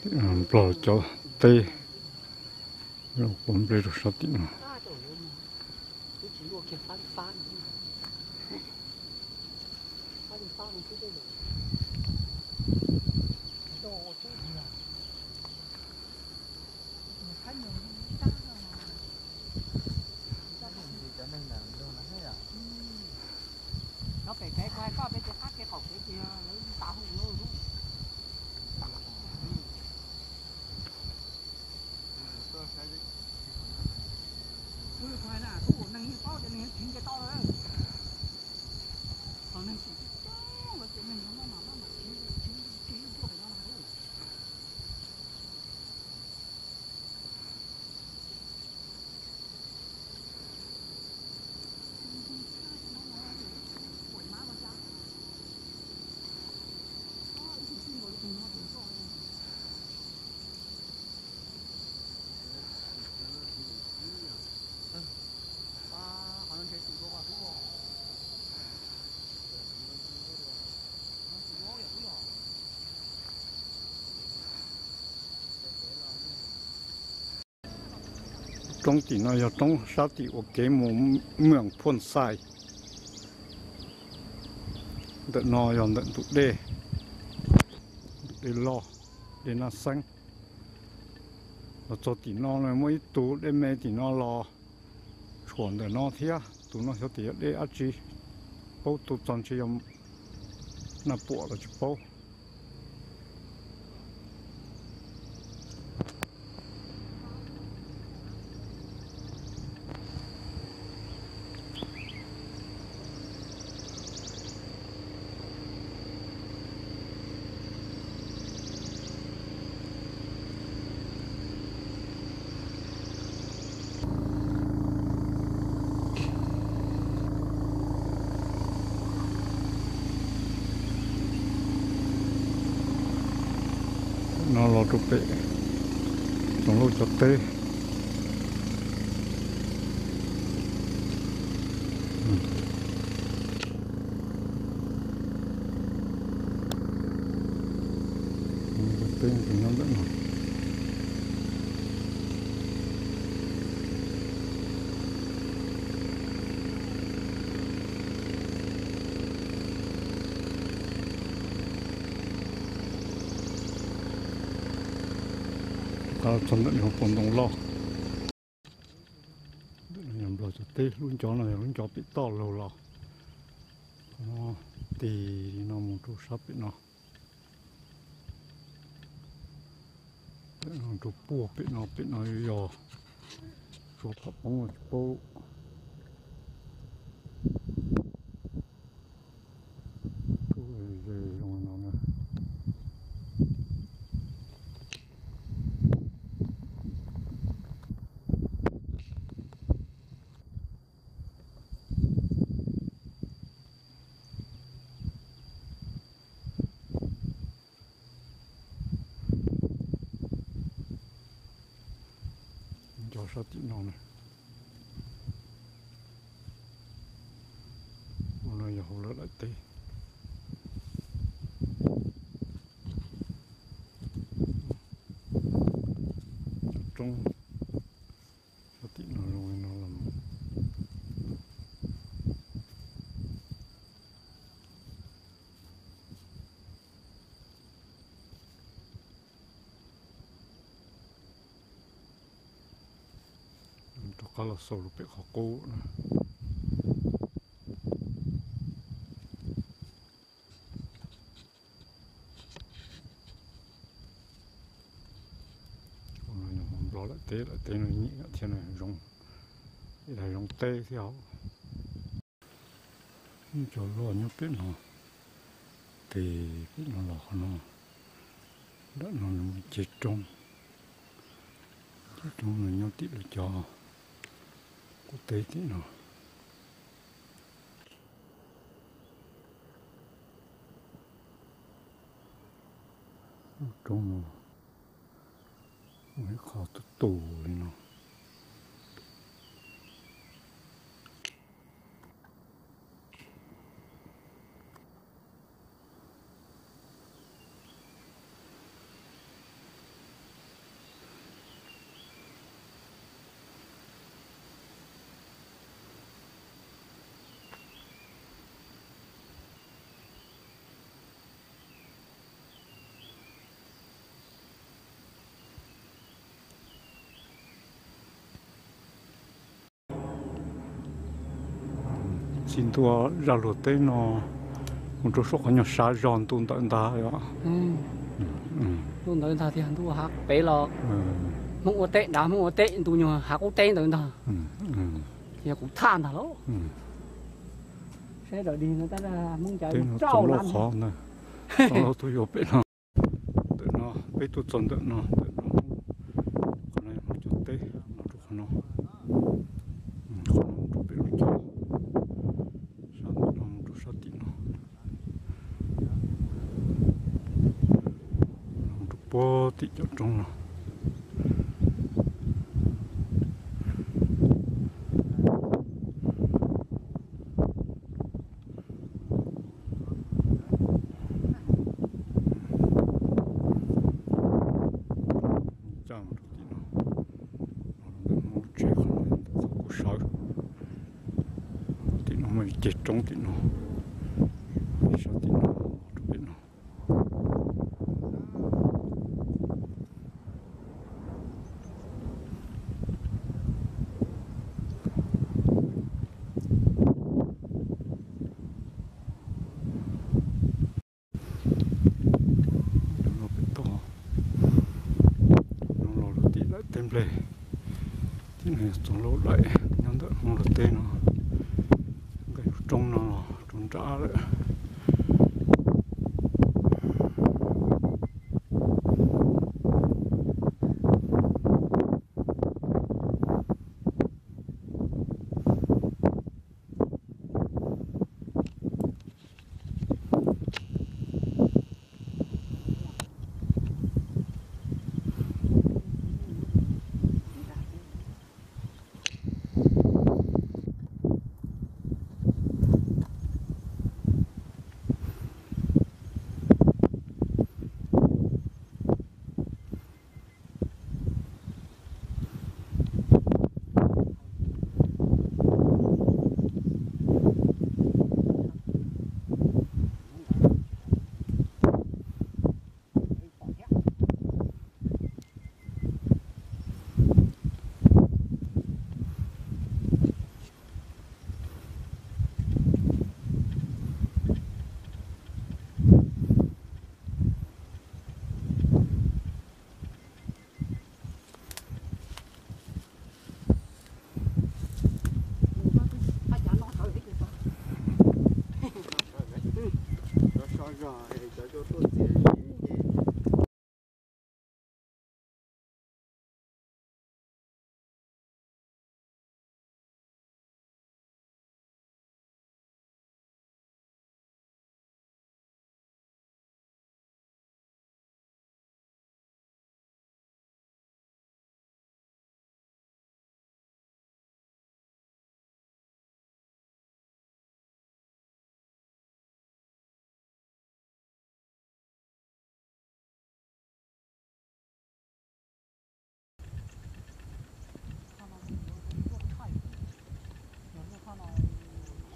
Nplog cov teb, los quav nplej rau sab tim no. Roob tim no yog roob sab tim ua kev mus Mweem Phuaj Xais. Ntawm no yog ntawm ntug dej, ntug dej loj, dej Naj Xeeb. Los txog tim no muaj ib tug dej me tim no los tshuam ntawm no thiab. Tus no xyov tias yog dej dab tsi, paub tus txog ntshe yog Naj Puam los tsis paub. No los rau pem Toom Lauj cov teb. Teb nyob ntawm no. Txog ntawm no pom ntoo loj. Ntawm no yog Nplog cov teb, lub ncov no yog lub ncov pem toj laug los. Qhov no tig li no mus rau sab pem no. Pem no rau puag pem no, pem no yog tsuas pom poob tsis paub. Ze zoo no na. Nco sab tim no na. Ua no yog hauv lawv daim teb. Cov roob sab tim no zoo li no los. Rov qab los xaus rau pem qhov qub na. Nplog lawm teb, lawm teb no nyiam thiab, zoo, ib daig zoo teb thiab os. Cov loj nyob pem no, ces pem no los qhov no, nram no nws ceg roob, ceg roob no nyob tim lawv cov qub teb tim no. Lub roob no ua ib qho tus tus li no. Txij ntua zaj luag teb no mus rau saum qhov nyuag sav zog ntu ntawd ntag os. Ntu ntawd ntag tiag, ntu hav pem los Hmoob ua teb, nrad Hmoob ua teb ntu nyuag hav qub teb ntawd ntag. Yog kuv thaj ntag lauj. Saib dog dig no tab Hmoob cas teb no txoov lauj qhov ntag, txoov lauj tuaj yuav pem no. Ntawm no peb tuaj txog ntawm no, ntawm no Hmoob, qhov no yog Hmoob cov teb, los rau qhov no, qhov no rau pem lub cov, sab ntawm no mus rau sab tim no, mus rau puag tim cov roob no. Coj mus rau tim no, ntawm Hmoob lub tsev qhov no ntawm txoj kuj sawv. Tim no muaj ceg roob tim no, sab tim no rau pem no. Los pem toj, los rau tim daim teb nplej, tim no yog txog lauj daim nyob ntawm Hmoob luag teb no, nqes lub roob no los rau nrad lawm.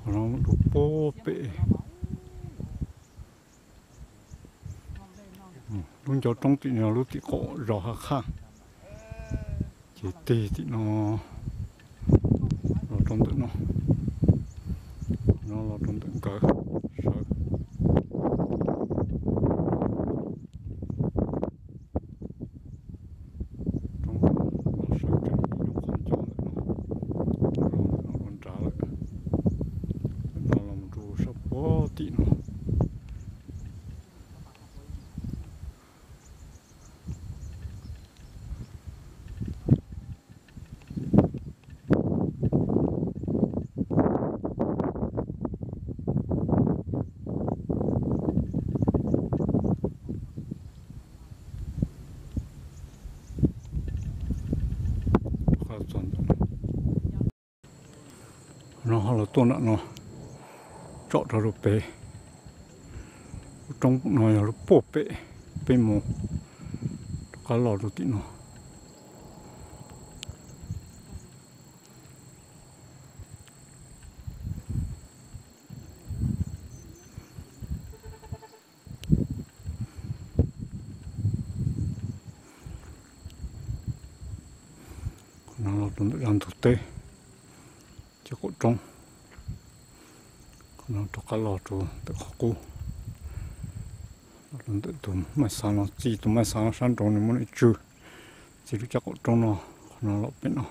Qhov no rau puag pem, lub ncov roob tim no lub tim qaum zos Hav Qhaj, ces tig tim no los rau ntawm no, no los rau ntawm nkawd sawv. Roob los sawv tsees ib nyuag qhov ncauj ntawm no, los ntawm no ua nrad lawm. Ntawm no los mus rau sab puag tim no. No ho los tuaj nram no tsom rau rau pem. Lub roob no yog lub puag pem, peb mus rov qab los rau tim no. Qhov no los rau ntawm zaj ntug teb, ces qaum roob. No rov qab los rau ntawm qhov qub, los ntawm tus maj xav no, txij tus maj xav no sab nraud nws muaj ib tswg, txij lub caj qaum roob no, qhov no los pem no.